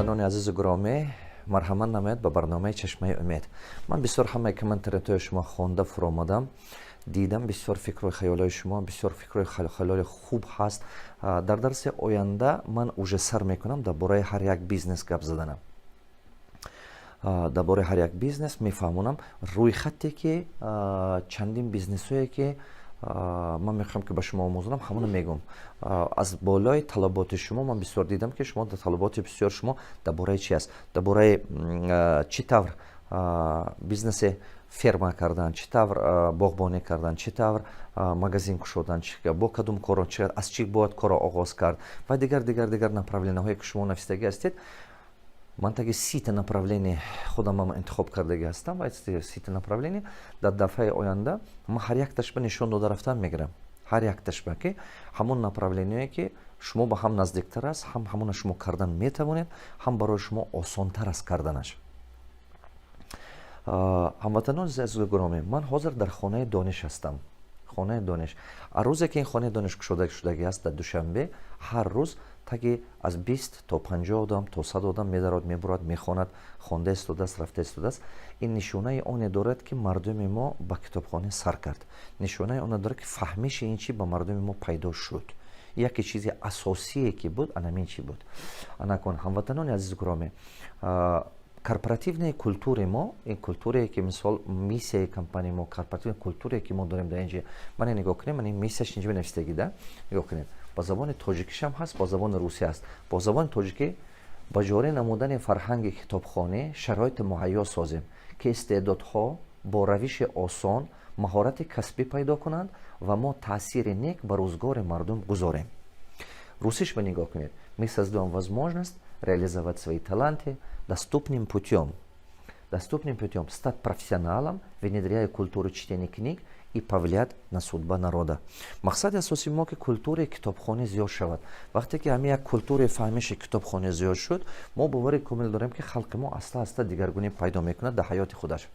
Ҳамватанони азизу гиромӣ, марҳамат намояд ба барномаи «Чашмаи умед». Ман бисёр ҳамаи комментариятҳои шумо хонда фуромадам, дидам, бисёр фикру хаёлҳои шумо, бисёр фикру хаёлҳои хуб ҳаст. Дар дарси оянда ман уже сар мекунам дар бораи ҳар як бизнес гап заданам, дар бораи ҳар як бизнес мефаҳмонам, рӯйхате ки чандин бизнесҳое ки ман мехоҳам, ки ба шумо омӯзонам, ҳамоно мегӯм. Аз болои талаботи шумо ман бисёр дидам, ки шумо дар талаботи бисёр шумо дар бораи чи аст? Дар бораи чӣ тавр бизнеси ферма кардан, чӣ тавр боғбонӣ кардан, чӣ тавр магазин кушодан, бо кадом коро, аз чӣ бояд корро оғоз кард ва дигар, дигар, дигар направлениҳое, ки шумо нависдагӣ ҳастед. Ман таги 30-та направление худам интихоб кардагӣ ҳастам ва 30-та направление дар дафъаи оянда ман ҳар якташба нишон дода рафтан мегирам, ҳар якташба, ки ҳамон направление, ки шумо ба ҳам наздиктар аст, ҳам ҳамона шумо кардан метавонед, ҳам барои шумо осонтар аст карданаш. Ҳамватанони азизу гиромӣ, ман ҳозир дар Хонаи дониш ҳастам. Хонаи дониш, аз рӯзе ки ин Хонаи дониш кушода шудагӣ аст дар Душанбе, ҳар рӯз таги аз 20 то 50 одам, то 100 одам медарод, мебурад, мехонад, хонда истодааст, рафта истодааст. Ин нишонаи оне дорад, ки мардуми мо ба китобхона сар кард, нишонаи оне дорад, ки фаҳмиши ин чи ба мардуми мо пайдо шуд. Яке чизи асосие ки буд, анамин чи буд. Анакун, ҳамватанони азизу гиромӣ, корпоративная культураи мо, ин культурае ки, мисол, миссияи компанияи мо, корпоративная культурае ки мо дорем дар инҷа, мана нигоҳ кунем, мана миссияш инҷа навистагӣ да, нигоҳ кунед, ба забони тоҷикишам ҳаст, бо забони русӣ ҳаст. Бо забони тоҷикӣ: ба ҷорӣ намудани фарҳанги китобхонӣ шароити муҳайё созем, ки истеъдодҳо бо равиши осон маҳорати касбӣ пайдо кунанд ва мо таъсири нек ба рӯзгори мардум гузорем. Русиш ба нигоҳ кунед: мы создаем возможность реализовать свои таланты доступным путем, стать профессионалом, внедряя культуру чтения книг, и повлиять на судьба народа. Мақсади асосии мо, ки культураи китобхонӣ зиёд шавад. Вақте ки ҳамин як культураи фаҳмиши китобхонӣ зиёд шуд, мо бовари комил дорем, ки халқи мо аста аста дигаргунӣ пайдо мекунад дар ҳаёти худаш.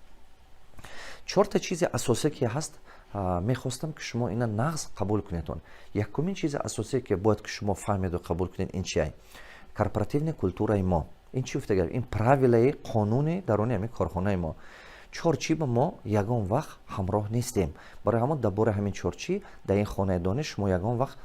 Чорта чизи асосие ки ҳаст, мехостам, ки шумо ина нағз қабул кунедон. Якумин чизи асосие, ки бояд ки шумо фаҳмеду қабул кунед, ин чия? Корпоративная культураи мо. Ин чи гуфта? Ин правилаи қонуни даруни ҳамин корхонаи мо. Чор чӣ ба мо ягон вақт ҳамроҳ нестем. Барои ҳамон дар бораи ҳамин чор чӣ дар ин Хонаи дониш шумо ягон вақт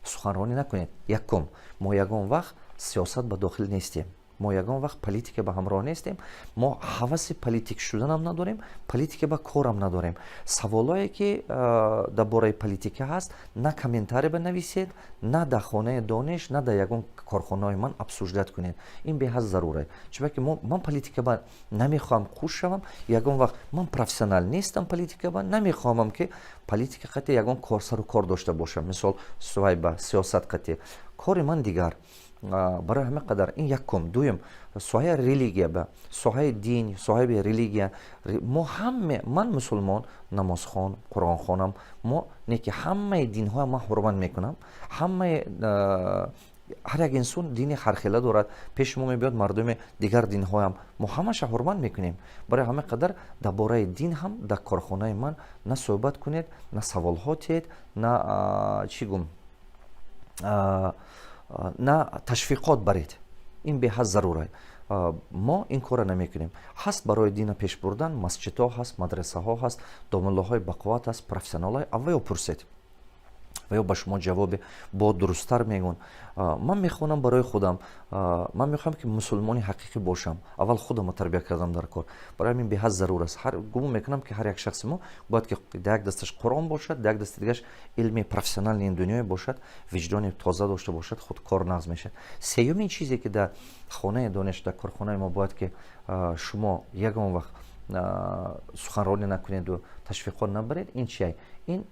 суханронӣ накунед. Якум: мо ягон вақт сиёсат ба дохил нестем, мо ягон вақт политика ба ҳамроҳ нестем, мо ҳаваси политик шуданам надорем, политика ба корам надорем. Саволое ки дар бораи политика ҳаст, на комментарий банависед, на дар Хонаи дониш, на дар ягон корхонаҳои ман обсуждать кунед. Ин беҳад заруре, чунки ман политика ба намехоҳам хуш шавам ягон вақт. Ман профессионал нестам политика ба, намехоҳамам, ки политика қати ягон кор сару кор дошта бошам, мисол, сувай ба сиёсат қати кори ман дигар. Барои ҳама қадар ин якум. Дуюм: соҳаи религия ба, соҳаи дин, соҳаи религия мо ҳаме, ман мусулмон, намозхон, қуръонхонам, мо не ки ҳамаи динҳоя ман ҳурмат мекунам. Ҳамаи, ҳар як инсон дини ҳархела дорад, пеши мо мебиёд мардуми дигар динҳоям, мо ҳамаша ҳурмат мекунем. Барои ҳама қадар дар бораи дин ҳам дар корхонаи ман на суҳбат кунед, на саволҳо тиҳед, на чӣ гум, на ташвиқот баред. Ин беҳад зарура, мо ин корро намекунем. Ҳаст барои дина пеш бурдан масҷидҳо ҳаст, мадрасаҳо ҳаст, домуллоҳои бақувват ҳаст, профессионалҳои авваё пурсед ва ё ба шумо ҷавоби бо дурусттар мегӯн. Ман мехонам барои худам, ман мехоҳам, ки мусулмони ҳақиқӣ бошам, аввал худамро тарбия кардам дар кор. Барои ҳамин беҳад зарур аст. Гумон мекунам, ки ҳар як шахси мо бояд, ки дар як дасташ Қуръон бошад, дар як дасти дигаш илми профессиональный дунёе бошад, виҷдони тоза дошта бошад, худ кор нағз мешавад. Сеюмин чизе, ки дар Хонаи дониш, дар корхонаи мо бояд, ки шумо ягон вақт суханронӣ накунеду ташвиқот набаред, ин чия? Ин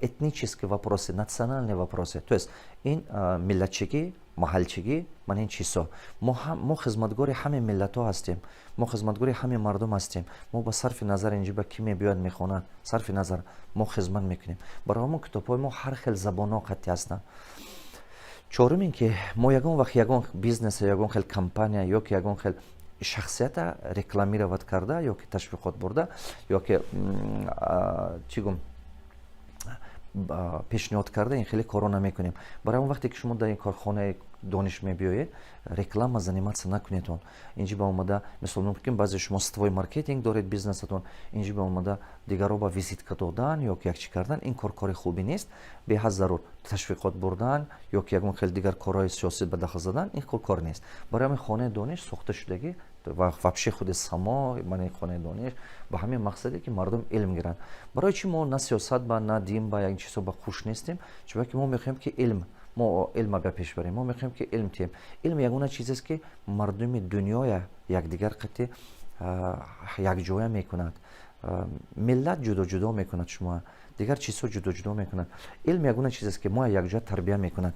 этнические вопросы, национальные вопросы, то есть ин миллатчигӣ, маҳалчигӣ, ман ин чизҳо. Мо хизматгори ҳамаи миллатҳо ҳастем, мо хизматгори ҳамаи мардум ҳастем. Мо ба сарфи назар инҷи ба кӣ мебиёяд, мехонад, сарфи назар мо хизмат мекунем. Барои ҳамон китобҳои мо ҳар хел забонҳо қатъи ҳастанд. Чорум ин ки мо ягон вақт ягон бизнеса, ягон хел компания ё ки ягон хел шахсията рекламировать карда ё ки ташвиқот бурда, ё ки чӣ гум, пешниҳод карда, ин хеле корро намекунем. Барои он вақте ки шумо дар ин корхонаи дониш мебиёед, реклама заниматься накунедон. Инҷи ба омада, мисол, мумкин баъзе шумо сетевой маркетинг доред, бизнесатон, инҷи ба омада дигарро ба визитка додан ё ки як чӣ кардан, ин кор кори хубе нест. Беҳад зарур ташвиқот бурдан ё ки ягон хел дигар корҳои сиёсӣ ба дахл задан, ин кор кор нест. Барои ҳамин хонаи дониш сохта шудагӣ ва вообще худи само мани хонаи дониш ба ҳамин мақсаде, ки мардум илм гиранд. Барои чӣ мо на сиёсат ба, на дин ба, як чизҳо ба хуш нестем? Чунки мо мехоҳем, ки илм, мо илма ба пеш барем, мо мехоҳем, ки илм тиҳем. Илм ягона чизест, ки мардуми дунёя якдигар қати якҷоя мекунад. Миллат ҷудо ҷудо мекунад шумо, дигар чизҳо ҷудо ҷудо мекунад. Илм ягона чизест, ки мо якҷоя тарбия мекунад.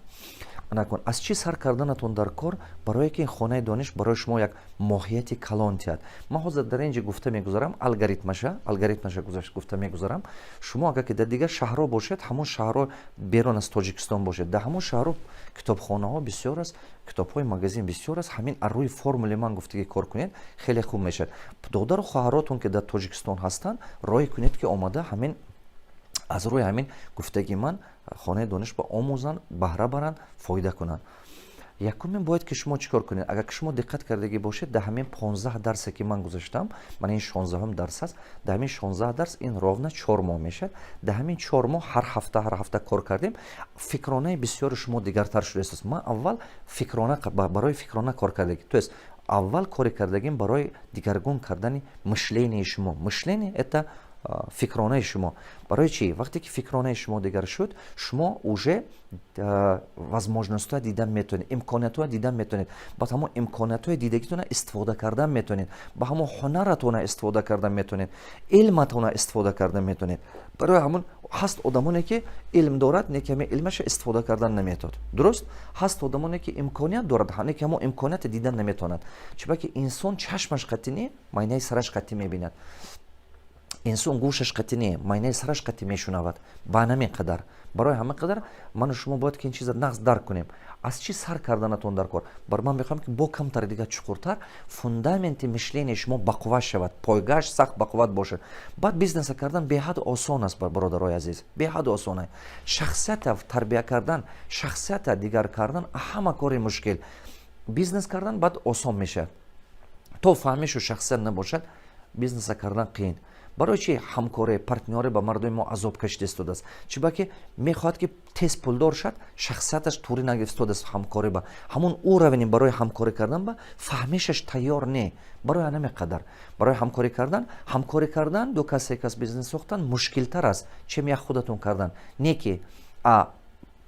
Накун, аз чӣ сар карданатон дар кор, барое ки ин хонаи дониш барои шумо як моҳияти калон тиҳад? Ман ҳозир дар ин ҷо гуфта мегузарам алгоритмаша гуфта мегузарам. Шумо агар ки дар дигар шаҳрҳо бошед, ҳамон шаҳрҳо берун аз Тоҷикистон бошед, дар ҳамон шаҳрҳо китобхонаҳо бисёр аст, китобҳои магазин бисёр аст. Ҳамин аз рӯи формули ман гуфтагӣ кор кунед, хеле хуб мешавад. Додару хоҳаротон, ки дар Тоҷикистон ҳастанд, роҳе кунед, ки омада ҳамин аз рӯи ҳамин гуфтагии ман хонаи дониш ба омӯзанд, баҳра баранд, фоида кунанд. Якумин, бояд ки шумо чӣ кор кунед? Агар ки шумо диққат кардагӣ бошед, дар ҳамин 15 дарсе, ки ман гузаштам, мана ин 16-ум дарс аст. Дар ҳамин 16 дарс, ин ровно 4 моҳ мешавад. Дар ҳамин 4 моҳ ҳар ҳафта, ҳар ҳафта кор кардем. Фикронаи бисёри шумо дигартар шудааст. Ман аввал фикрона, барои фикрона кор кардагӣ, то есть аввал коре кардагим барои дигаргун кардани мышление шумо. Мышление — это фикронаи шумо. Барои чӣ? Вақте ки фикронаи шумо дигар шуд, шумо уже возможность ҳоя дидан метавонед, имкониятҳоя дидан метавонед, ба ҳамон имкониятҳои дидагитона истифода кардан метавонед, ба ҳамон ҳунаратона истифода кардан метавонед, илматона истифода кардан метавонед. Барои ҳамон ҳаст одамоне, ки илм дорад, не ки ҳамин илмаша истифода кардан наметавонад. Дуруст, ҳаст одамоне, ки имконият дорад, не ки ҳамон имконияте дидан наметавонад. Чунки инсон чашмаш қатӣ не, майнаи сараш қатӣ мебинад. Инсон гӯшаш қатӣ не, майнаи сараш қатӣ мешунавад. Ба ҳамин қадар, барои ҳамин қадар ману шумо бояд ки ин чиза нағз дарк кунем. Аз чӣ сар карданатон дар кор? Бар ман мехоҳам, ки бо камтар дигар чуқуртар фундаменти мышления шумо бақувват шавад, пойгоҳаш сахт бақувват бошад. Баъд бизнеса кардан беҳад осон аст, бародарои азиз, беҳад осон. Шахсията тарбия кардан, шахсията дигар кардан ҳама кори мушкил. Бизнес кардан баъд осон мешавад. То фаҳмишу шахсият набошад, бизнеса кардан қиин. Барои чи ҳамкоре, партнёре ба мардуми мо азоб кашида истодааст? Чиба ки мехоҳад, ки тез пулдор шад, шахсияташ тури нагирифтодааст. Ҳамкорӣ ба ҳамон уровень барои ҳамкорӣ кардан ба фаҳмишаш тайёр не. Барои ҳамин қадар барои ҳамкорӣ кардан, ҳамкорӣ кардан, ду кас, се кас бизнес сохтан мушкилтар аст, чем як худатон кардан. Не ки а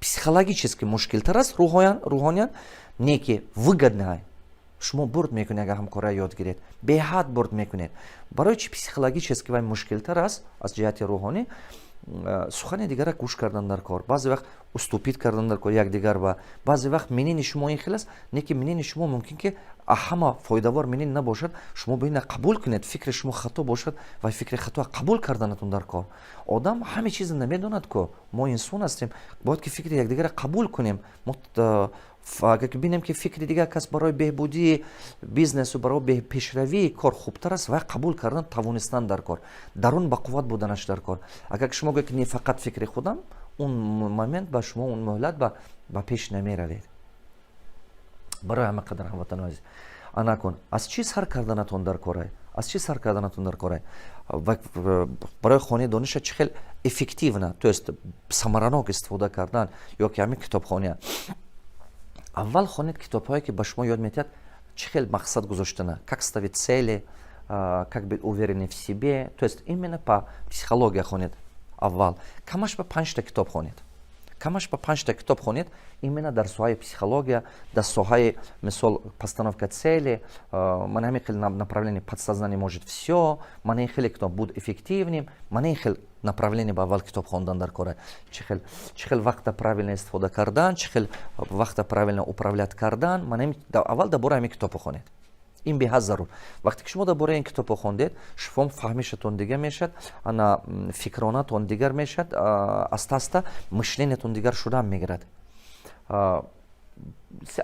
психологически мушкилтар аст, рӯҳонян, не ки выгодно. Шумо бурд мекунед, агар ҳамкория ёд гиред, беҳад бурд мекунед. Барои чи психологически вай мушкилтар аст? Аз ҷиҳати рӯҳонӣ сухани дигара гӯш кардан дар кор, баъзе вақт уступить кардан дар кор якдигар ба. Баъзе вақт мнение шумо ин хел аст, не ки мнение шумо мумкин ки ҳама фоидавор мнение набошад. Шумо ба ина қабул кунед, фикри шумо хато бошад ва фикри хато қабул карданатон дар кор. Одам ҳаме чиза намедонад ку, мо инсон ҳастем, бояд ки фикри якдигара қабул кунем. Мо агар ки бинем, ки фикри дигар кас барои беҳбудии бизнесу барои пешравии кор хубтар аст, вай қабул кардан тавонистан дар кор, дарун бақувват буданаш дар кор. Агар шумо гӯед, ки не, фақат фикри худам, он момент ба шумо, он муҳлат ба пеш намеравед. Барои ҳама қадар, ҳамватанони азиз, анакун, аз чӣ сар карданатон дар корай? Аз чӣ сар карданатон дар корай? Барои хонаи дониша чӣ хел эффективно, то есть самаранок истифода кардан ё ки ҳамин китобхония? Аввал хонед китобҳое, ки ба шумо ёд медиҳад чӣ хел мақсад гузоштана, как ставить цели, как быть уверенным в себе, то есть именно по психология хонед. Аввал камаш ба панҷта китоб хонед, камаш ба панҷта китоб хонед именно дар соҳаи психология, дар соҳаи, мисол, постановка цели, мана ҳамин хел направление, «Подсознание может все», мана ин хеле китоб, «Будь эффективным», мана ин хел направление ба аввал китоб хондан дар кора. Чӣ хел вақта правильно истифода кардан, чӣ хел вақта правильно управлять кардан, мана аввал дар бораи ҳамин китобо хонед. Ин беҳад зарур. Вақте ки шумо дар бораи ин китобҳо хондед, шумо фаҳмишатон дигар мешавад, ана фикронатон дигар мешавад, аста аста мышление тон дигар шудан мегирад.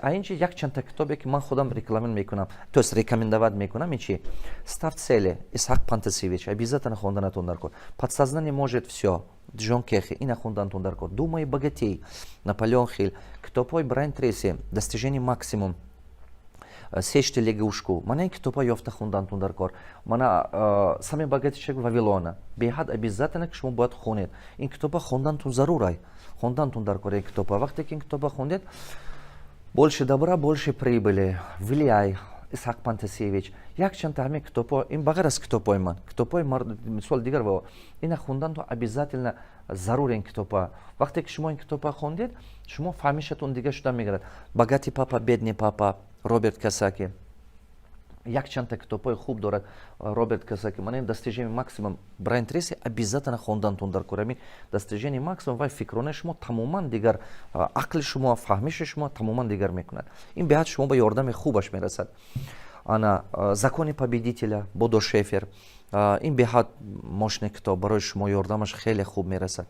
А ин чи? Якчандта китобе, ки ман худам реклама мекунам, то есть рекомендовать мекунам. Ин чи? «Ставь цели», Исҳақ Пантасевич, обязательно хонданатон дар кор. «Подсознание может все», Джон Кехо, ина хонданатон дар кор. «Думай и богатей», Наполеон Хилл, китобҳои Брайан Трейси, «Достижение максимум», «Съешьте лягушку». Мана ин китобҳо ёфта хондантон дар кор. Мана «Самый богатый человек Вавилона», беҳад обязательно, ки шумо бояд хонед. Ин китобҳо хондантон зарурай, хондантон дар кор ин китобҳо. Вақте ки ин китобҳо хондед, «Больше добра, больше прибыли», «Влияй», Исҳақ Пантасевич, якчандта ҳамин китобҳо. Ин ба ғайр аз китобҳои ман, китобҳои мисол дигар ва ина хондан обязательно зарур ин китобҳо. Вақте ки шумо ин китобҳо хондед, шумо фаҳмишатон дига шуда мегирад. «Богатый папа, бедный папа», Роберт Кийосаки, якчандта китобҳои хуб дорад Роберт Кийосаки. Мана ин «Достижение максимум», Брайан Трейси, обязательно хондантон дар кор. Ҳамин «Достижение максимум» вай фикронаи шумо тамоман дигар, ақли шумо, фаҳмиши шумо тамоман дигар мекунад. Ин беҳад шумо ба ёрдами хубаш мерасад. Ана «Законы победителя», Бодо Шефер, ин беҳад мощный китоб, барои шумо ёрдамаш хеле хуб мерасад.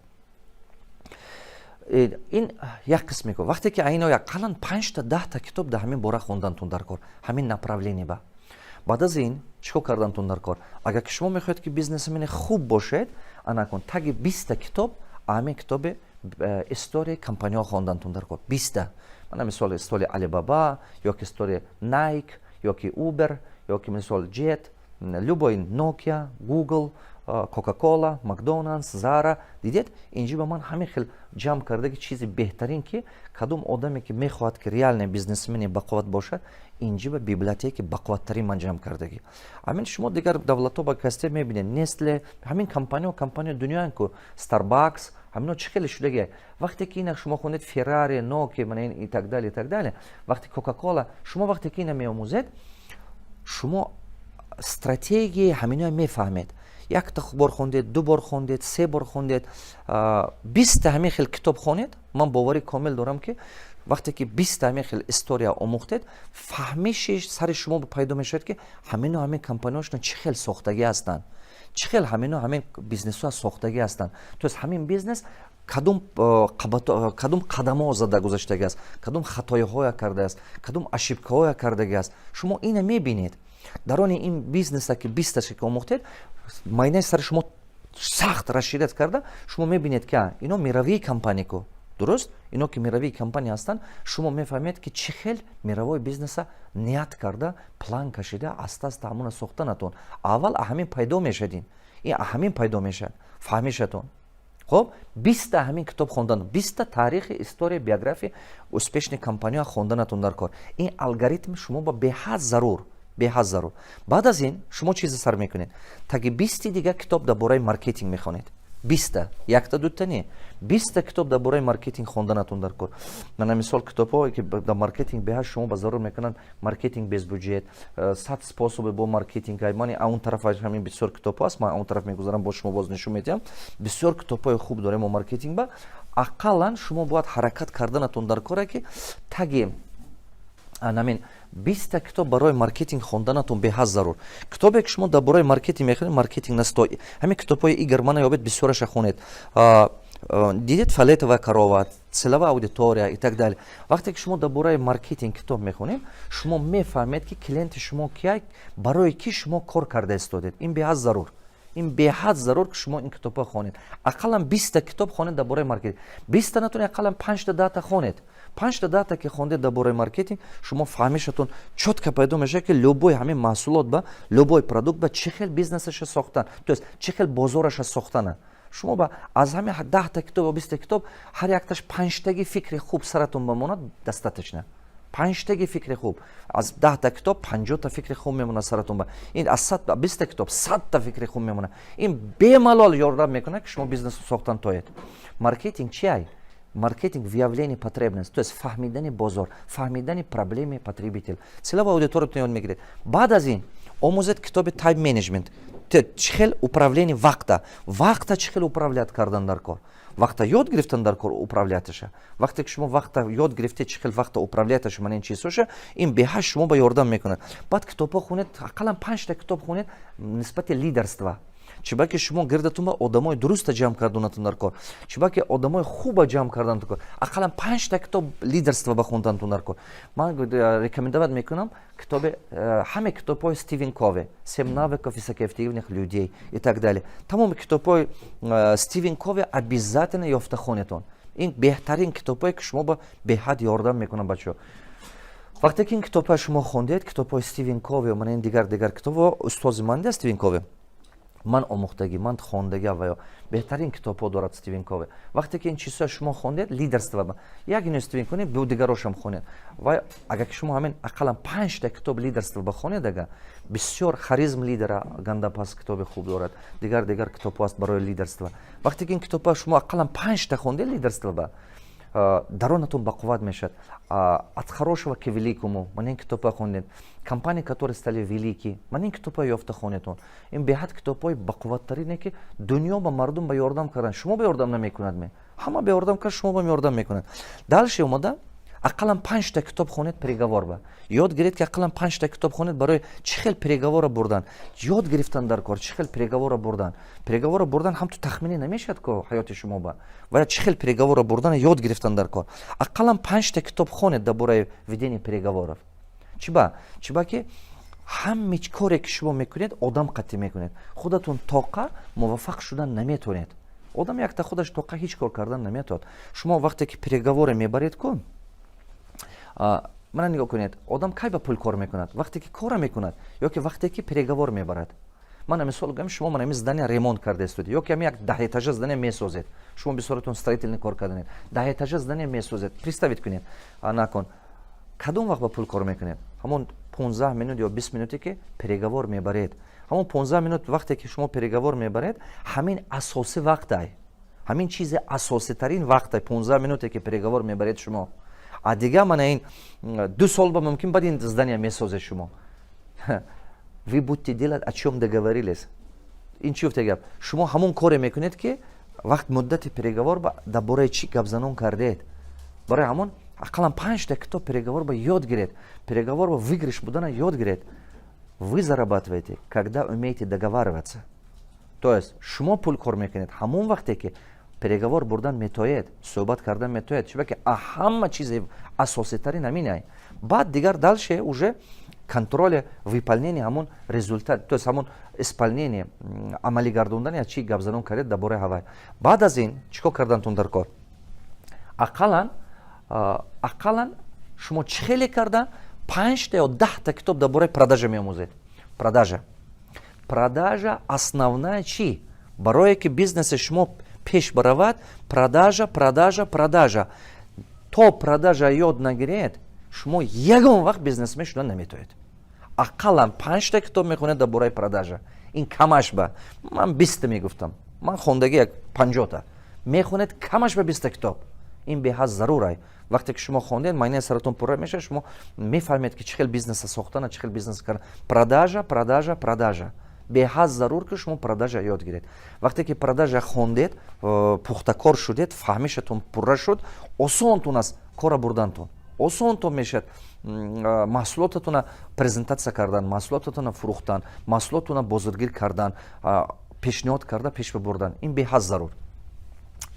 Ин як қисме. Вақте ки айно ақаллан панҷта, 10-та китоб дар ҳамин бора хондантон дар кор, ҳамин направление ба. Баъд аз ин чӣ кор кардантон дар кор? Агар ки шумо мехоҳед, ки бизнесмени хуб бошед, анакун таги 20-та китоб ҳамин китоби историяи компаниҳо хондантон дар кор. 20-та. Мана мисол, история Алибаба ёки история Найк, ёки Uber, ёки мисол Jet, любой, Nokia, Google, Coca-Cola, Макдоналдс, Зара. Дидед, инҷи ба ман ҳамин хел ҷамъ кардаги чизи беҳтарин, ки кадом одаме, ки мехоҳад, ки реальный бизнесмени бақувват бошад, инҷи ба библиотеки бақувваттарин ман ҷамъ кардагӣ. Ҳамин шумо дигар давлатҳо ба касте мебинед, Nestle, ҳамин компаниҳо, компания дунёян ку, Starbucks, ҳамино чӣ хеле шудаги. Вақте ки ина шумо хонед, Феррари, Nokia, мана и так далее, и так далее, вақте Кока-Кола, шумо вақте ки ина меомӯзед, шумо стратегияи ҳаминоя мефаҳмед. Якта бор хондед, ду бор хондед, се бор хондед, 20-та ҳамин хел китоб хонед, ман боварӣ комил дорам, ки вақте ки 20-та ҳамин хел история омӯхтед, фаҳмиши сари шумо пайдо мешавад, ки ҳамино ҳамин компанияшона чӣ хел сохтагӣ ҳастанд, чӣ хел ҳамино ҳамин бизнесҳо сохтагӣ ҳастанд, то есть ҳамин бизнес кадом қадамҳо зада гузаштагӣ аст, кадом хатоиҳоя кардааст, кадом ошибкаҳоя кардагӣ аст. Шумо ина мебинед дар они ин бизнеса, ки 20-таша ки омӯхтед, майнаи сари шумо сахт расширять карда, шумо мебинед, ки ино мировые компания ку. Дуруст, ино ки мировые компания ҳастанд, шумо мефаҳмед, ки чӣ хел мировой бизнеса ният карда, план кашида, аста аста ҳамуна сохтанатон. Аввал ҳамин пайдо мешавад, ин ҳамин пайдо мешавад фаҳмишатон. Хоб, 20-та ҳамин китоб хондан, 20-та таърихи, история, биография успешный компанияҳо хонданатон дар кор. Ин алгоритм шумо ба беҳад зарур, беҳад зарур. Баъд аз ин шумо чизе сар мекунед: таги 20-ти дига китоб дар бораи маркетинг мехонед. 20-та, якта, дута не, 20-та китоб дар бораи маркетинг хонданатон дар кор. Мана мисол, китобҳое, ки дар маркетинг беҳад шумо ба зарур мекунанд: «Маркетинг без бюджет», «100 способы бо маркетинг». Мани он тараф ҳамин бисёр китобҳо аст, ман он тараф мегузарам, бо шумо боз нишон медиҳам. Бисёр китобҳои хуб дорем мо маркетинг ба. Ақаллан шумо бояд ҳаракат карданатон дар коре, ки таги намин 20-та китоб барои маркетинг хонданатон беҳад зарур. Китобе, ки шумо дар бораи маркетинг мехонед, «Маркетинг на 100», ҳамин китобҳои Игор Мана ёбед, бисёраша хонед. Дидед, «Фиолетовая корова», «Целевая аудитория» и так далее. Вақте ки шумо дар бораи маркетинг китоб мехонед, шумо мефаҳмед, ки клиенти шумо кия, барои ки шумо кор карда истодед. Ин беҳад зарур, ин беҳад зарур, ки шумо ин китобҳо хонед. Ақаллан 20-та китоб хонед дар бораи маркетинг. 20-та натонед, ақаллан панҷта, 10-та хонед. Панҷта, 10-та ки хондед дар бораи маркетинг, шумо фаҳмишатон чётко пайдо мешавад, ки любой ҳамин маҳсулот ба, любой продукт ба чӣ хел бизнесаша сохтан, то есть чӣ хел бозораша сохтана. Шумо ба аз ҳамин 10-та китоб ё 20-та китоб ҳар якташ панҷтаги фикри хуб саратон бамонад, достаточно. Панҷтаги фикри хуб аз 10-та китоб 50-та фикри хуб мемонад саратон ба. Ин аз 20-та китоб 100-та фикри хуб мемонад. Ин бемалол ёрдам мекунад, ки шумо бизнес сохтан тоед. Маркетинг чи ай? Маркетинг — выявление потребность, то есть фаҳмидани бозор, фаҳмидани проблеми потребитель, целевая аудиториятон ёд мегиред. Баъд аз ин омӯзед китоби тайм менеҷмент, чӣ хел управление вақта, вақта чӣ хел управлять кардан дар кор, вақта ёд гирифтан дар кор, управляташа. Вақте ки шумо вақта ёд гирифтед, чӣ хел вақта управляташа, мана ин чизҳоша, ин беҳад шумо ба ёрдам мекунад. Баъд китобҳо хонед, ақаллан панҷта китоб хонед нисбати лидерство. Чиба ки шумо гирдатон ба одамои дуруста ҷамъ кардонатон дар кор, чиба ки одамои хуба ҷамъ кардан кор. Ақаллан панҷта китоб лидерство ба хондантон дар кор. Ман рекомендовать мекунам китоби ҳаме китобҳои Стивен Кови, «Семь навыков высокоэффективных людей» и так далее. Тамоми китобҳои Стивен Кови обязательно ёфта хонетон. Ин беҳтарин китобҳое, ки шумо ба беҳад ёрдам мекунанд, бачаҳо. Вақте ки ин китобҳои шумо хондед, китобҳои Стивен Кови, мана ин дигар китобҳо, устози ман Стивен Кови, ман омӯхтагӣ, ман хондагӣ ва ё беҳтарин китобҳо дорад Стивен Кови. Вақте ки ин чизҳоя шумо хондед, лидерство, як ино Стивен Кови, бу дигарошам хонед. Ва агар ки шумо ҳамин ақаллан панҷта китоб лидерство бахонед, ага бисёр, «Харизм лидера» гандапас китоби хуб дорад, дигар китобҳо аст барои лидерство. Вақте ки ин китобҳо шумо ақаллан панҷта хондед лидерство ба, даронатон бақувват мешавад. «От хорошего к великому», ман ин китобҳо хондед, «Компании, которые стали велики», ман ин китобҳо ёфта хонедон. Ин беҳад китобҳои бақувваттарине, ки дунё ба мардум ба ёрдам кардан. Шумо ба ёрдам намекунад ме? Ҳама ба ёрдам кард, шумо ба ёрдам мекунад. Дальше омада, ақаллан панҷта китоб хонед переговор ба. Ёд гиред, ки ақаллан панҷта китоб хонед барои чӣ хел переговора бурдан. Ёд гирифтан дар кор, чӣ хел переговора бурдан. Переговора бурдан ҳам ту тахминӣ намешавад ко ҳаёти шумо ба. Ва чӣ хел переговора бурдан ёд гирифтан дар кор. Ақаллан панҷта китоб хонед дар бораи ведение переговоров. Чиба? Чиба ки ҳаме коре, ки шумо мекунед, одам қатъӣ мекунед. Худатон тоқа муваффақ шудан наметавонед. Одам якта худаш тоқа ҳеҷ кор кардан наметавонад. Шумо вақте ки переговоре мебаред ку, мана нигоҳ кунед, одам кай ба пул кор мекунад? Вақте ки кора мекунад ё ки вақте ки переговор мебарад? Мана мисол гӯям, шумо мана ҳамин здания ремонт карда истодед ё ки ҳами як 10 этажа здания месозед. Шумо бисёратон строительный кор карданед, 10 этажа здания месозед, представить кунед. Накун, кадом вақт ба пул кор мекунед? Ҳамон 15 минут ё 20 минуте, ки переговор мебаред. Ҳамон 15 минут вақте ки шумо переговор мебаред, ҳамин асосӣ вақтай, ҳамин чизи асоситарин вақтай, 15 минуте, ки переговор мебаред шумо. А дига мана ин 2 сол ба мумкин баъд ин здания месозед шумо. Вы будете делать, о чем договорились. Ин чӣ гуфта гап? Шумо ҳамон коре мекунед, ки вақт муддати переговор дар бораи чӣ гапзанон кардед. Барои ҳамон ақаллан панҷта китоб переговор ба ёд гиред, переговор ба выигрыш будана ёд гиред. Вы зарабатываете, когда умеете договариваться. То есть шумо пул кор мекунед ҳамон вақте, ки переговор бурдан метоед, суҳбат кардан метоед. Чунки ҳама чизи асоситарин ҳаминай. Баъд дигар дальше уже контроли выполнение ҳамон результат, то есть ҳамон исполнение, амалӣ гардондани аз чӣ гапзанон кардед дар бораи ҳавай. Баъд аз ин чӣ кор кардантон дар кор? Ақаллан шумо чӣ хеле карда панҷта ё 10та китоб дар бораи продажа меомӯзед. Продажа, продажа основная чӣ? Барое ки бизнеси шумо пеш баравад, продажа, продажа, продажа. То продажа ёд нагиред, шумо ягон вақт бизнесмен шуда наметавонед. Ақаллан панҷта китоб мехонед дар бораи продажа. Ин камаш ба ман 20-та мегуфтам, ман хондагӣ як 50-та. Мехонед камаш ба 20-та китоб. Ин беҳад зарурай. Вақте ки шумо хондед, майнаи саратон пурра мешавад, шумо мефаҳмед, ки чӣ хел бизнеса сохтана, чӣ хел бизнес кардан. Продажа, продажа, продажа. Беҳад зарур, ки шумо продажа ёд гиред. Вақте ки продажа хондед, пухтакор шудед, фаҳмишатон пурра шуд, осонтун аст кора бурдантон, осонтон мешавад маҳсулотатона презентатсия кардан, маҳсулотатона фурӯхтан, маҳсулотатона бозоргир кардан, пешниҳод карда пеш бибурдан. Ин беҳад зарур.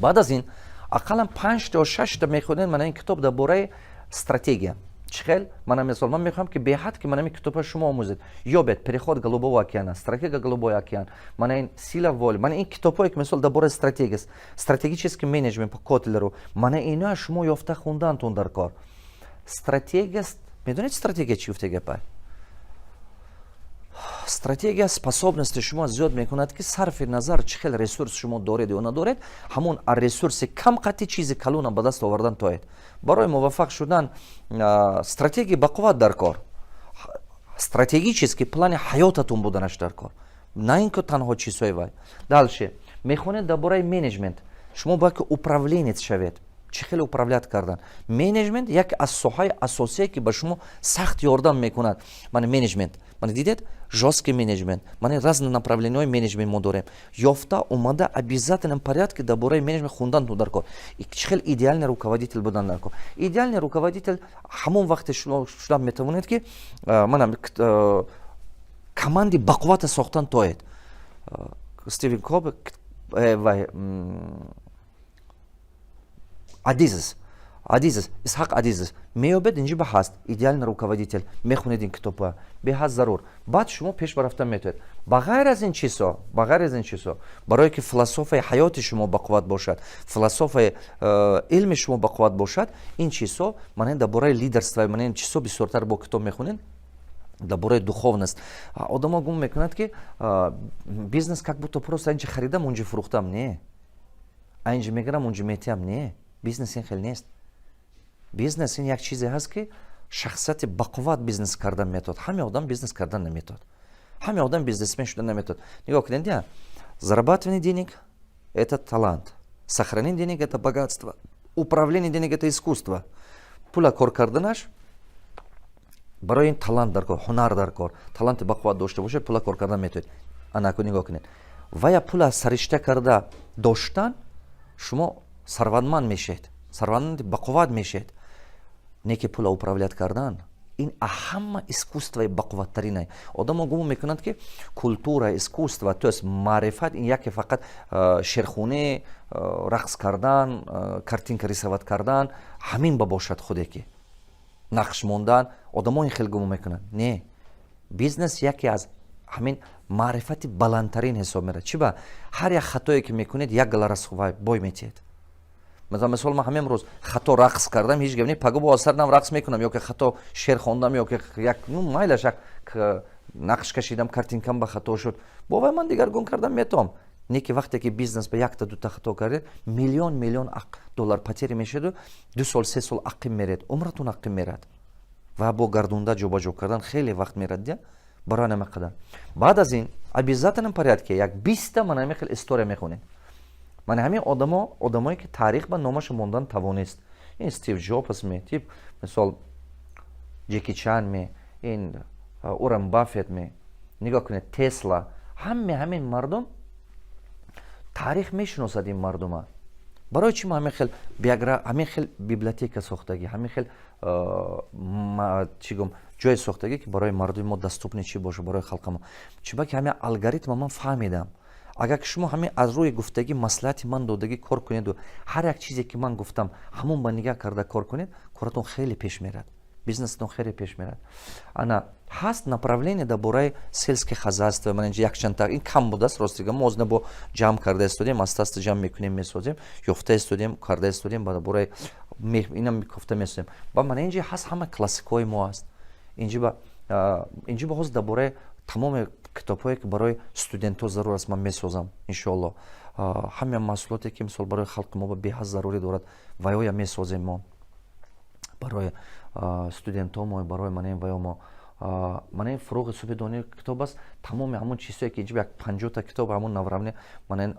Баъд аз ин ақаллан панҷта ё шашта мехонед мана ин китоб дар бораи стратегия. Чӣ хел? Мана мисол, ман мехоҳам, ки беҳад ки мана ин китобҳо шумо омӯзед, ёбед «Переход Голубого океана», «Стратегия Голубой океан», мана ин «Сила воли», мана ин китобҳое, ки мисол дар бораи стратегия, «Стратегический менеджмент» по Котлеру, мана иноа шумо ёфта хундантон дар кор. Стратегия, медонед, стратегия чӣ гуфта гапа? Стратегия способности шумо зиёд мекунад, ки сарфи назар чӣ хел ресурс шумо доред ё надоред, ҳамон ресурси кам қатъи чизи калона ба даст овардан тоед. Барои муваффақ шудан стратегия бақувват дар кор, стратегический плани ҳаётатон буданаш дар кор, на ин ки танҳо чизҳои вай. Дальше мехонед дар бораи менеҷмент. Шумо бояд ки управленец шавед, чӣ хеле управлять кардан. Менеҷмент як аз соҳаи асосие, ки ба шумо сахт ёрдам мекунад. Мана менеҷмент, мана дидед, жесткий менеҷмент, мана разные направлениҳои менеҷмент мо дорем. Ёфта омада, обязательном порядке дар бораи менеҷмент хундан дар кор. Чӣ хел идеальный руководитель будан дар кор. Идеальный руководитель ҳамон вақте шуда метавонед, ки мана команди бақуввата сохтан тоед. Стивен Кови ва Адизес, Адизес, Исҳақ Адизес меёбед. Инҷи ба ҳаст «Идеальный руководитель», мехонед ин китоба, беҳад зарур. Баъд шумо пеш рафта метавонед. Ба ғайр аз ин чизҳо, ба ғайр аз ин чизҳо, барое ки философияи ҳаёти шумо бақувват бошад, философияи илми шумо бақувват бошад, ин чизҳо, манен дар бораи лидерство, манен чизҳо бисёртар бо китоб мехонед, дар бораи духовность. Одамо гумон мекунад, ки бизнес как будто просто инҷи харидам, унҷи фурӯхтам. Не, инҷи мегирам, унҷи метиҳам. Не, бизнес ин хел нест. Бизнес ин як чизе ҳаст, ки шахсияти бақувват бизнес кардан метавонад. Ҳаме одам бизнес кардан наметавонад, ҳаме одам бизнесмен шудан наметавонад. Нигоҳ кунед, я зарабатывание денег — это талант, сохранение денег — это богатство, управление денег — это искусство. Пула кор карданаш барои ин талант дар кор, ҳунар дар кор. Таланти бақувват дошта бошед, пула кор кардан метавонед. Анаку нигоҳ кунед, вая пула саришта карда доштан, шумо сарватманд мешавед, сарватманди бақувват мешавед. Не ки пула управлять кардан ин ҳама искусствои бақувваттаринай. Одамо гумон мекунанд, ки культура, искусство, то есть маърифат ин яке фақат шеърхунӣ, рақс кардан, картинка рисовать кардан, ҳамин ба бошад, худе ки нақш мондан. Одамо ин хел гумон мекунанд. Не, бизнес яке аз ҳамин маърифати баландтарин ҳисоб мерад. Чи ба ҳар як хатое ки мекунед, як гала бой метиҳед. Масалан, мисол, ман ҳамин рӯз хато рақс кардам, ҳеҷ гап не, паго бо сар нав рақс мекунам, ё ки хато шеър хондам, ё ки як, ну, майлаш, як нақш кашидам, картинкам ба хато шуд, бо вай ман дигаргун кардам метавом. Не ки вақте ки бизнес ба якта дута хато кардед, миллион миллион доллар потери мешаду 2 сол, 3 сол ақиб меред, умратон ақиб мерад ва бо гардунда ҷобаҷо кардан хеле вақт мерад. Дия барои нама қадар. Баъд аз ин обязательном порядке як 20-та ман ҳамин хел история мехонед. Ман ҳамин одамо, одамое ки таърих ба номаша мондан тавонист. Ин Стив Ҷобс ме, тип мисол Ҷеки Чан ме, ин Уоррен Баффет ме, нигоҳ кунед, Тесла, ҳаме ҳамин мардум таърих мешиносад ин мардума. Барои чӣ ма ҳамин хел ҳамин хел библиотека сохтагӣ, ҳамин хел, чӣ гум, ҷое сохтагӣ, ки барои мардуми мо доступный чӣ боша, барои халқи мо? Чунки ҳамин алгоритма ман фаҳмидам. Агар ки шумо ҳамин аз рӯи гуфтагӣ, маслиҳати ман додагӣ кор кунеду ҳар як чизе ки ман гуфтам, ҳамон ба нигаҳ карда кор кунед, коратон хеле пеш мерад, бизнесатон хеле пеш мерад. Ана ҳаст направление дар бораи сельское хозяйство. Ман инҷа якчандта, ин кам будааст, ростига. Мо озна бо ҷамъ карда истодем, аста аста ҷамъ мекунем, месозем, ёфта истодем, карда истодем, ба бораи инам кофта месозем. Ба мана инҷа ҳаст, ҳама классикҳои мо ҳаст. Инҷи ба ҳозир дар бораи тамоми китобҳое, ки барои студентҳо зарур аст, ман месозам, иншоалло. Ҳама маҳсулоте, ки мисол барои халқи мо беҳад зарурӣ дорад, ваёя месозем мо барои студентҳо мо, барои манем ваё мо. Манен «Фуруғи субҳи донӣ» китоб аст. Тамоми ҳамон чизҳое, ки инҷа як 50-та китоб, ҳамон направление, манен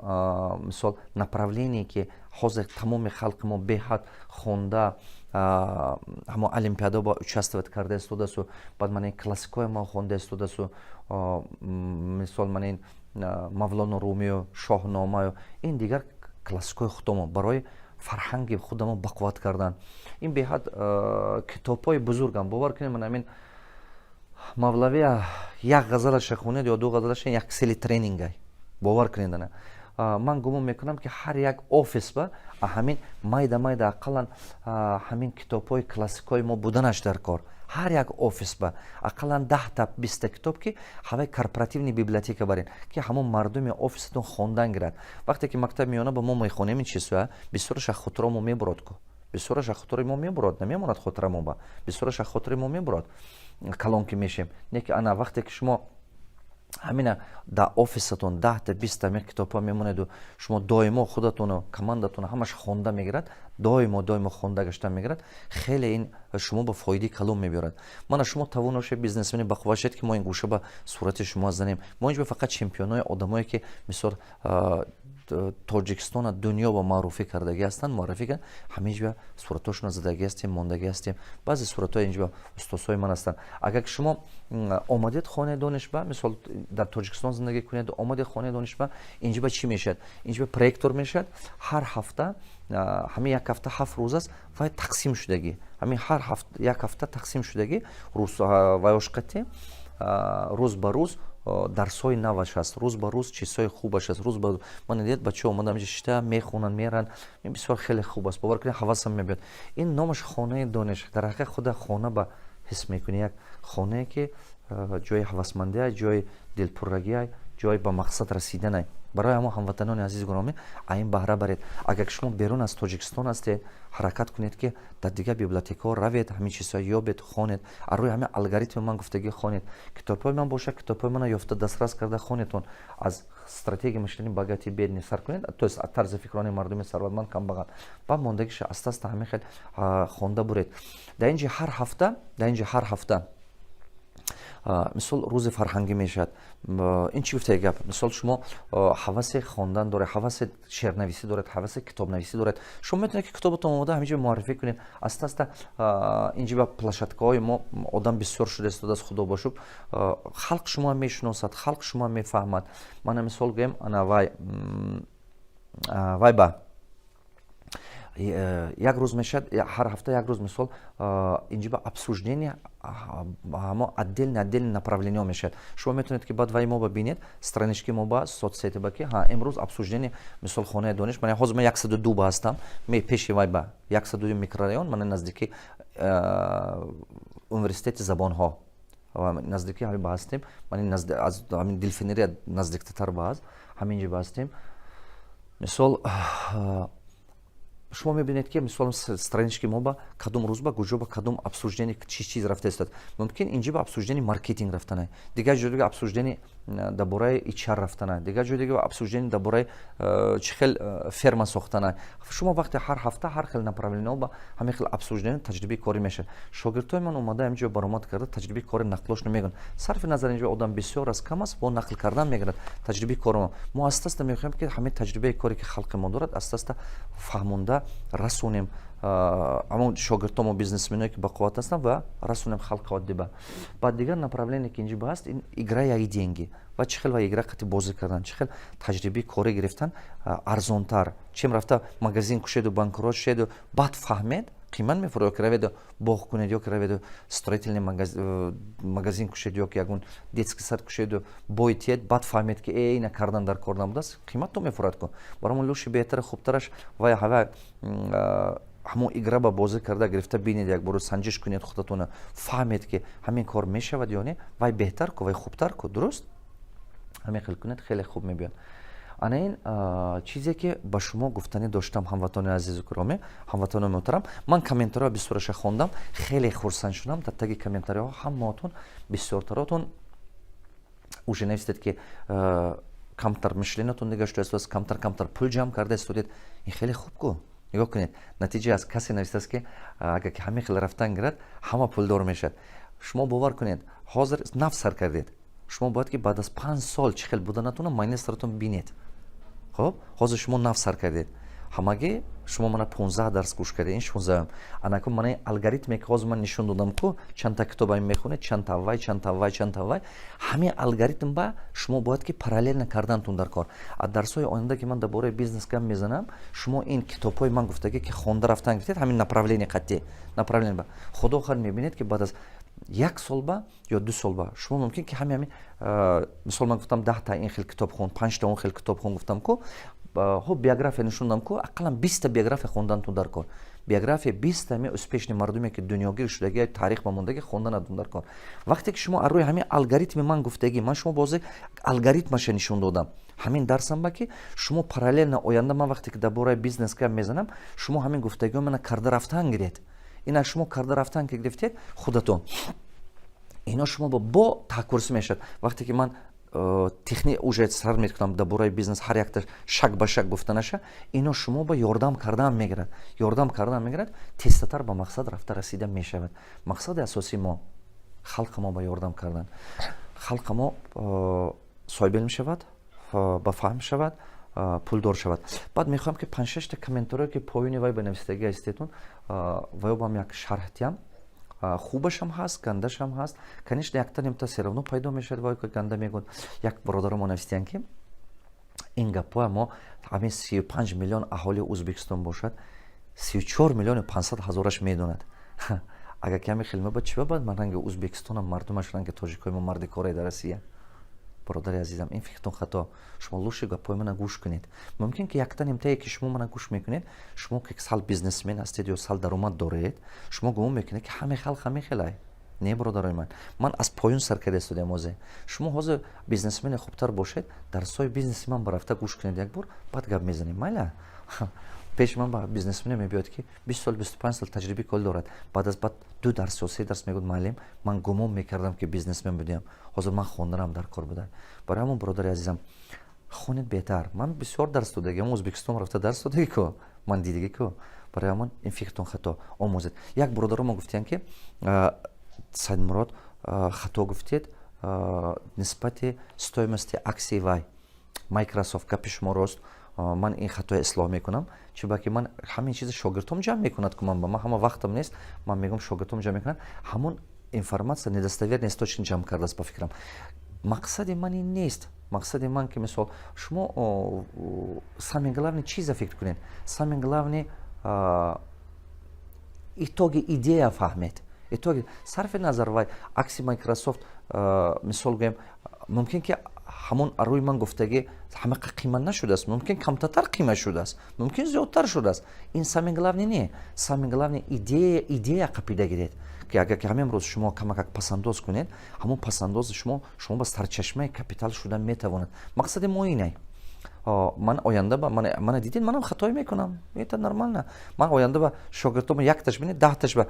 мисол направление, ки ҳозир тамоми халқи мо беҳад хонда, ҳамон олимпиада ба участвовать карда истодасу, баъд манен классикҳои мо хонда истодасу, мисол манен Мавлоно Румию, Шоҳномаю ин дигар классикҳои худомо барои фарҳанги худамо бақувват кардан. Ин беҳад китобҳои бузургам, бовар кунед. Ман ҳамин Мавлавия як ғазалаша хонед ё ду ғазалаша, як сели тренингай, бовар кунед. Ана ман гумон мекунам, ки ҳар як офис ба ҳамин майда майда ақаллан ҳамин китобҳои классикҳои мо буданаш дар кор. Ҳар як офис ба ақаллан 10-та, 20-та китоб, ки ҳавай корпоративный библиотека барен, ки ҳамон мардуми офисатон хондан гирад. Вақте ки мактаби миёна ба мо мехонем, ин чизҳоя бисёраш аз хотиро мо мебурад ку, бисёраш аз хотири мо мебурад, намемонад хотира мо ба, бисёраш аз хотири мо мебурад, калон ки мешем. Не ки ана вақте ки шумо ҳамина дар офисатон 10-та, 20-та ҳамин китобҳо мемонеду, шумо доимо худатону командатону ҳамаш хонда мегирад, доимо доимо хонда гашта мегирад, хеле ин шумо ба фоидаи калон мебиёрад. Мана шумо тавоно шед, бизнесмени бақувват шед, ки мо ин гӯша ба сурати шумо занем. Мо инҷо фақат чемпионои одамое, ки мисол Тоҷикистона дунё ба маъруфӣ кардагӣ ҳастанд, муаррифӣ кард, ҳаминҷа суратҳошона задагӣ ҳастем, мондагӣ ҳастем. Баъзе суратҳои инҷа устозҳои ман ҳастанд. Агар ки шумо омадед хонаи донишба, мисол дар Тоҷикистон зиндагӣ кунед, омадед хонаи донишба, инҷа ба чӣ мешавад? Инҷа ба проектор мешавад. Ҳар ҳафта, ҳамин як ҳафта 7 рӯз аст, вай тақсим шудагӣ, ҳамин ҳар як ҳафта тақсим шудагӣ, вайошқати рӯз ба рӯз. Дарсҳои наваш аст, рӯз ба рӯз чизҳои хубаш аст. Рӯз ба ман дидед, бачаҳо омада ҳаминҷа шита мехонанд, меранд. Ин бисёр хеле хуб аст, бовар кунед, ҳавасам мебиёд. Ин номаш Хонаи дониш. Дар ҳақиқат худа хона ба ҳис мекунӣ, як хонае, ки ҷои ҳавасмандия, ҷои дилпуррагия, ҷои ба мақсад расиданай. Барои ҳамо, ҳамватанони азиз, гиромӣ, ин баҳра баред. Агар шумо берун аз Тоҷикистон ҳастед, ҳаракат кунед, ки дар дигар библиотекаҳо равед, ҳамин чизҳо ёбед, хонед, аз рӯи ҳамин алгоритми ман гуфтагӣ хонед. Китобҳои ман бошад, китобҳои мана ёфта, дастрас карда хонедтон. Аз «Стратегия мышления богатый бедный» сар кунед, то есть тарзи фикрони мардуми сарватманд, камбағал, баъд мондагиша аста аста ҳамин хел хонда буред. Дар инҷа ҳар ҳафта, мисол, рӯзи фарҳангӣ мешавад. Ин чӣ гуфтаи гап? Мисол, шумо ҳавасе хондан доред, ҳавасе шеърнависӣ доред, ҳавасе китобнависӣ доред, шумо метавонед, ки китобатон омода ҳаминҷо муаррифӣ кунед. Аста аста инҷи ба площадкаҳои мо одам бисёр шуда истодааст, худо ба шукр. Халқ шумо мешиносад, халқ шумо мефаҳмад. Мана, мисол гӯем, ана вай ба як рӯз мешавад, ҳар ҳафта як рӯз, мисол, инҷи ба обсуждение ҳамо отдельно отдельно направлениҳо мешавад. Шумо метавонед, ки баъд вай мо ба бинед, странички мо ба соцсети ба, ки ҳа, имрӯз обсуждение, мисол, Хонаи дониш. Мана ҳозир ман 102 ба ҳастам, пеши вай ба 102 микрорайон, мана наздики университети забонҳо, наздики ҳамин ба ҳастем. Ман аз ҳамин дельфинария наздиктар ба аст, ҳамин ҷи ба ҳастем. Мисол, шумо мебинед, ки, мисол, странички мо ба кадом рӯз, ба куҷо, ба кадом обсуждение, чӣ чиз рафта истод. Мумкин, инҷи ба обсуждение маркетинг рафтана, дигар ҷо дига обсуждение дар бораи HR рафтана, дигар ҷо дига обсуждение дар бораи чӣ хел ферма сохтана. Шумо вақте ҳар ҳафта ҳар хел направлениҳо ба ҳамин хел обсуждение, таҷрибаи корӣ мешавад. Шогирдҳои ман омада, ҳаминҷо баромад карда, таҷрибаи кори нақлошро мегӯянд. Сарфи назар инҷо одам бисёр аст, кам аст, бо нақл кардан мегирад таҷрибаи кори мо. Мо аста аста мехоҳем, ки ҳамин таҷрибаи коре, ки халқи мо дорад, аста аста фаҳмонда расонем ҳамон шогирдҳо, бизнесменое, ки бақувват ҳастанд, ва расонем халқи оддӣ ба. Баъд дигар направление, ки инҷи ба ҳаст, ин «Игра и деньги» ва чӣ хел ва игра қати бозӣ кардан, чӣ хел таҷрибаи корӣ гирифтан арзонтар, чем рафта магазин кушеду, банкрот шеду, баъд фаҳмед, қимат мефурӯ, ё ки раведу боғ кунед, ё ки раведу строительный магазин кушед, ё ки ягон детский сад кушеду, бой тиед, баъд фаҳмед, ки э, ина кардан дар кор набудааст, қимат то мефурад ку. Барои лучше, беҳтара, хубтараш вай ҳава ҳамон игра ба бозӣ карда гирифта бинед, як боро санҷиш кунед худатона, фаҳмед, ки ҳамин кор мешавад ё не. Вай беҳтар ку, вай хубтар ку, дуруст? Ҳамин хел кунед, хеле хуб мебиёд. Ана ин чизе, ки ба шумо гуфтанӣ доштам, ҳамватони азизу гиромӣ, ҳамватони муҳтарам. Ман комментариҳо бисёраша хондам, хеле хурсанд шудам. Дар таги комментариҳо ҳамаотон, бисёртаротон уже нависед, ки камтар мышлениятон дигар шудааст, камтар камтар пул ҷамъ карда истодед. Ин хеле хуб ку. Нигоҳ кунед, натиҷа аст. Касе навистааст, ки агар ки ҳамин хел рафтан гирад, ҳама пулдор мешавад. Шумо бовар кунед, ҳозир нав сар кардед. Шумо бояд, ки баъд аз 5 сол чӣ хел буданатона майнаи саратон бинед. Хуб, ҳозир шумо нав сар кардед, ҳамагӣ шумо мана 15 дарс гӯш кардед, ин 16-ам. Анаку мана алгоритме, ки ҳозир ман нишон додам ку, чандта китоб ами мехонед, чандта вай, чандта вай, чандта вай, ҳамин алгоритм ба шумо бояд, ки параллельно кардантун дар кор. А дарсҳои оянда, ки ман дар бораи бизнес гап мезанам, шумо ин китобҳои ман гуфтагӣ, ки хонда рафтан гирифтед, ҳамин направление қатъӣ направление ба, худо хоҳад, мебинед, ки баъд аз як сол ба ё 2 сол ба шумо мумкин, ки ҳами мисол, ман гуфтам, 10-та ин хел китоб хон, панҷта он хел китоб хон гуфтам ку, хуб, биография нишондам ку, ақаллан 20-та биография хондантун дар кор. Биография 20-та ҳами успешный мардуме, ки дунёгир шудаги, таърих ба мондаги, хонданатун дар кор. Вақте ки шумо аз рӯи ҳамин алгоритми ман гуфтагӣ, ман шумо бозе алгоритмаша нишон додам ҳамин дарсам ба, ки шумо параллельно оянда ман вақте ки дар бораи бизнес гап мезанам, шумо ҳамин гуфтагиҳо мана карда рафтан гиред. Ина шумо карда рафтан ки гирифтед худатон, ино шумо бо таъкурсӣ мешавад. Вақте ки ман техни уже сар мекунам дар бораи бизнес, ҳар якта шаг ба шаг гуфтанаша, ино шумо ба ёрдам кардан мегирад, ёрдам кардан мегирад, тезтатар ба мақсад рафта расида мешавад. Мақсади асосии мо халқи мо ба ёрдам кардан, халқи мо соҳибилм шавад, ба фаҳм шавад, пулдор шавад. Баъд мехоҳам, ки панҷшашта комментариое, ки поёни вай ба навистагӣ ҳастетун, ваёбам як шарҳ диҳам. Хубашам ҳаст, гандашам ҳаст, конечно, якта нимта всё равно пайдо мешавад, вай ганда мегӯяд. Як бародаро мо навистиянд, ки ин гапҳоя мо ҳамин 35 миллион аҳолии Ӯзбекистон бошад, 34 миллиону 500 ҳазораш медонад. Агар каме хел мебад, чӣ бабад? Ман ранги Ӯзбекистонам, мардумаш ранги тоҷикои мо, марди кораи дар Россия. Бародари азизам, ин фикртон хато. Шумо лучше гапҳои мана гӯш кунед. Мумкин ки якта нимтае, ки шумо мана гӯш мекунед, шумо ки сал бизнесмен ҳастед ё сал даромад доред, шумо гумон мекунед, ки ҳаме халқ ҳаме хелай. Не, бародарои ман, ман аз поён сар карда истодиам. Ҳозир шумо ҳозир бизнесмени хубтар бошед, дарсҳои бизнеси ман барафта гӯш кунед як бор, баъд гап мезанем. Майла? Пеши ман ба бизнесмене мебиёд, ки 20 сол, 25 сол таҷрибаи кор дорад. Баъд аз баъд ду дарс ё се дарс мегӯяд: «Муаллим, ман гумон мекардам, ки бизнесмен будиам, ҳозир ман хонданам дар кор буда». Барои ҳамон, бародари азизам, хонед беҳтар. Ман бисёр дарс додагиам, Ӯзбекистон рафта дарс додагӣ ку, ман дидагӣ ку. Барои ҳамон ин фикртон хато, омӯзед. Як бародаро мо гуфтиянд, ки Саидмурод, хато гуфтед нисбати стоимости акции вай Майкрософт. Гапи шумо рост, ман ин хатоя ислоҳ мекунам, чунки ман ҳамин чизи шогирдҳом ҷамъ мекунад ку, ман ба ман ҳама вақтам нест. Ман мегӯям, шогирдҳом ҷамъ мекунад. Ҳамон информация недостоверный источник ҷамъ кардааст, ба фикрам. Мақсади ман ин нест. Мақсади ман ки, мисол, шумо самый главный чиза фикр кунед, самый главный итоги идея фаҳмед. Итоги сарфи назар вай акси Майкрософт, мисол гӯем, мумкин ки ҳамон рӯи ман гуфтагӣ ҳамақа қимат нашудааст, мумкин камтатар қимат шудааст, мумкин зиёдтар шудааст. Ин самый главный не. Самый главный идея, идея қапида гиред, ки агар ки ҳамин рӯз шумо камакак пасандоз кунед, ҳамон пасандози шумо шумо ба сарчашмаи капитал шуда метавонад. Мақсади мо инай. Ман оянда ба мана дидед, манам хатоӣ мекунам, это нормально. Ман оянда ба шогирдҳома якташ бинед, 10таш ба,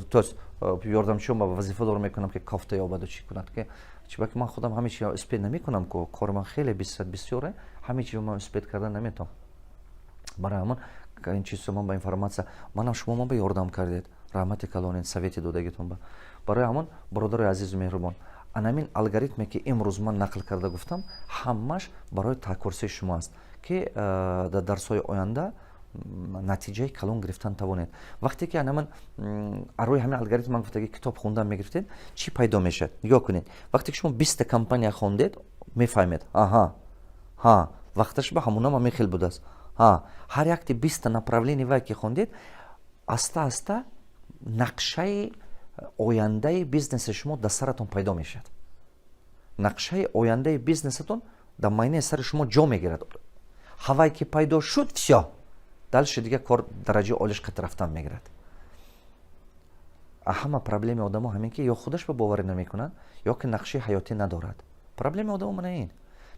то есть ёрдамчиём ба вазифадор мекунам, ки кофта ёбаду чӣ кунад, ки чунки ман худам ҳаме чи успеть намекунам ку, кори ман хеле бисёре, ҳаме чиро ман успеть кардан наметавонам. Барои ҳамон ин чизо ман ба информация манам, шумо ман ба ёрдам кардед, раҳмати калонед совети додагитон ба. Барои ҳамон, бародарои азизу меҳрубон, анамин алгоритме, ки имрӯз ман нақл карда гуфтам, ҳамаш барои таъкурсии шумо аст, ки дар дарсҳои оянда натиҷаи калон гирифтан тавонед. Вақте ки анаман рӯи ҳамин алгоритм ман гуфтаги китоб хондан мегирифтед, чӣ пайдо мешавад? Нигоҳ кунед: вақте ки шумо 20та компания хондед, мефаҳмед: аҳа, ҳа, вақташ ба ҳамонам ҳамин хел будааст. Ҳа, ҳар якти 20та направление вай ки хондед, аста аста нақшаи ояндаи бизнеси шумо дар саратон пайдо мешавад. Нақшаи ояндаи бизнесатон дар майнаи сари шумо ҷо мегирад. Ҳавай ки пайдо шуд, всё, дальше дигар кор дараҷаи олиш қат рафтан мегирад. Ҳама проблеми одамо ҳамин, ки ё худаш ба боварӣ намекунад, ё ки нақшаи ҳаётӣ надорад. Проблеми одамо мана ин,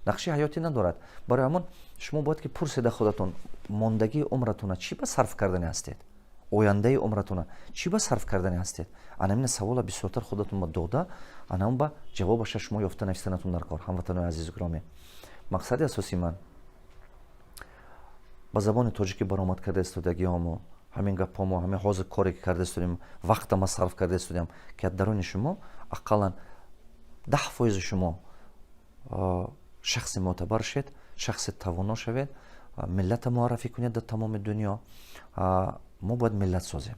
нақшаи ҳаётӣ надорад. Барои ҳамон шумо бояд ки пурседа худатон: мондагии умратона чӣ ба сарф кардани ҳастед, ояндаи умратона чӣ ба сарф кардани ҳастед? Анамина савола бисёртар худатон ба дода, анам ба ҷавобаша шумо ёфта навистанатон дар кор. Ҳамватанои азизу гиромӣ, мақсади асосии ман ба забони тоҷикӣ баромад карда истодагиҳомо, ҳамин гапҳомо, ҳамин ҳозир коре ки карда истодем, вақтама сарф карда истодем, ки аз даруни шумо ақаллан 10% шумо шахси мӯътабар шед, шахси тавоно шавед, миллата муаррафӣ кунед дар тамоми дунё. Мо бояд миллат созем,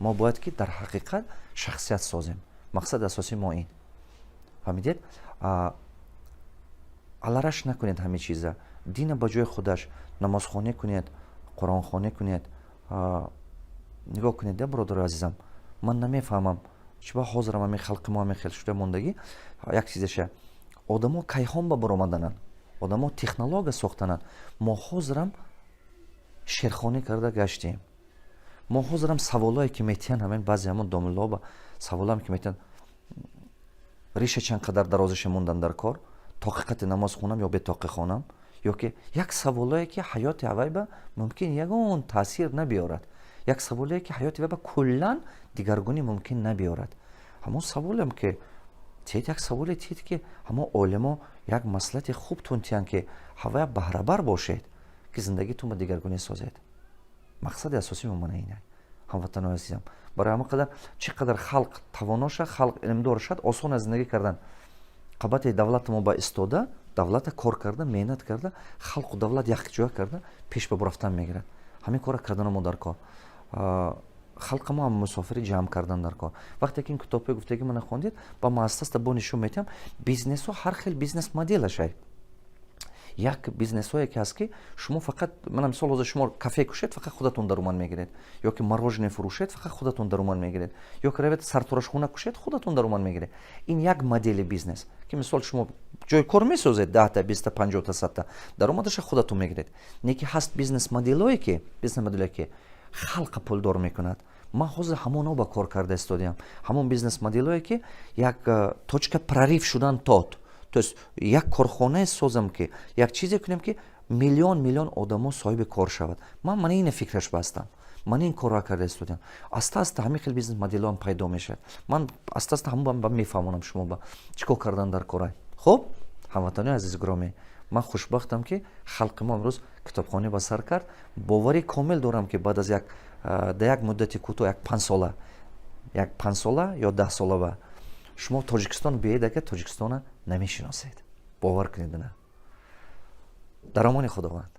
мо бояд ки дар ҳақиқат шахсият созем. Мақсади асосии мо ин. Фаҳмидед? Алараш накунед ҳамин чиза. Дина ба ҷои худаш, намозхонӣ кунед, қуръонхонӣ кунед. Нигоҳ кунед, я бародари азизам, ман намефаҳмам, чиба ҳозирам ҳамин халқи мо ҳамин хел шуда мондагӣ. Як чизаша: одамо кайҳон ба баромадананд, одамо технология сохтананд, мо ҳозирам шерхонӣ карда гаштем. Мо ҳозирам саволое ки метиҳанд, ҳамин баъзе ҳамон домиллоба саволам ки метиҳанд: риша чанд қадар дарозиша мондан дар кор, тоқиқати намоз хонам ё бетоқӣ хонам, ё ки як саволое ки ҳаёти ҳавайба мумкин ягон таъсир набиёрад, як саволое ки ҳаёти вайба куллан дигаргунӣ мумкин набиёрад. Ҳамон саволем ки тиҳед, як саволе тиҳед, ки ҳамон олимо як маслиҳати хуб тун тиҳанд, ки ҳавая баҳрабар бошед, ки зиндагитон ба дигаргунӣ созед. Мақсади асосии мо мана ина, ҳамватанои азизам. Барои ҳамон қадар чӣ қадар халқ тавоно шад, халқ илмдор шад, осон аст зиндагӣ кардан. Қабати давлати мо ба истода, давлата кор карда, меҳнат карда, халқу давлат якҷоя карда пеш ба рафтан мегирад. Ҳамин кора кардана мо дар кор, халқа мо ҳам мусофири ҷамъ кардан дар кор. Вақте ки ин китобҳои гуфтагӣ мана хондед, ба ма астаста бо нишон метиҳам, бизнесҳо ҳар хел бизнес моделашай. Як бизнесҳое ки ҳаст, ки шумо фақат, мана мисол, ҳозир шумо кафе кушед, фақат худатон даромад мегиред, ё ки мороженое фурӯшед, фақат худатон даромад мегиред, ё ки равед, сарторошхона кушед, худатон даромад мегиред. Ин як модели бизнес, ки мисол шумо ҷои кор месозед, 10-та, 20-та, 50-та, 100-та, даромадаша худатон мегиред. Не ки ҳаст бизнес моделое, ки халқа пулдор мекунад. Ман ҳозир ҳамоно ба кор карда истодиам, ҳамон бизнес моделое, ки як точка прорыв шудан тод, то есть як корхонае созам, ки як чизе кунем, ки миллион миллион одамо соҳиби кор шавад. Ман мана ина фикраш бастам, ман ин корро карда истодиам. Аста аста ҳамин хел бизнес моделҳоам пайдо мешавад. Ман аста аста ҳамон ба мефаҳмонам шумо ба чӣ кор кардан дар корай. Хуб, ҳамватанои азизи гиромӣ, ман хушбахтам, ки халқи мо имрӯз китобхонӣ ба сар кард. Боварӣ комил дорам, ки баъд аз як дар як муддати кӯтоҳ, як 5-сола ё 10-сола ба шумо Тоҷикистон биед, агар Тоҷикистона намешиносед, бовар кунед, на. Дар амони Худованд.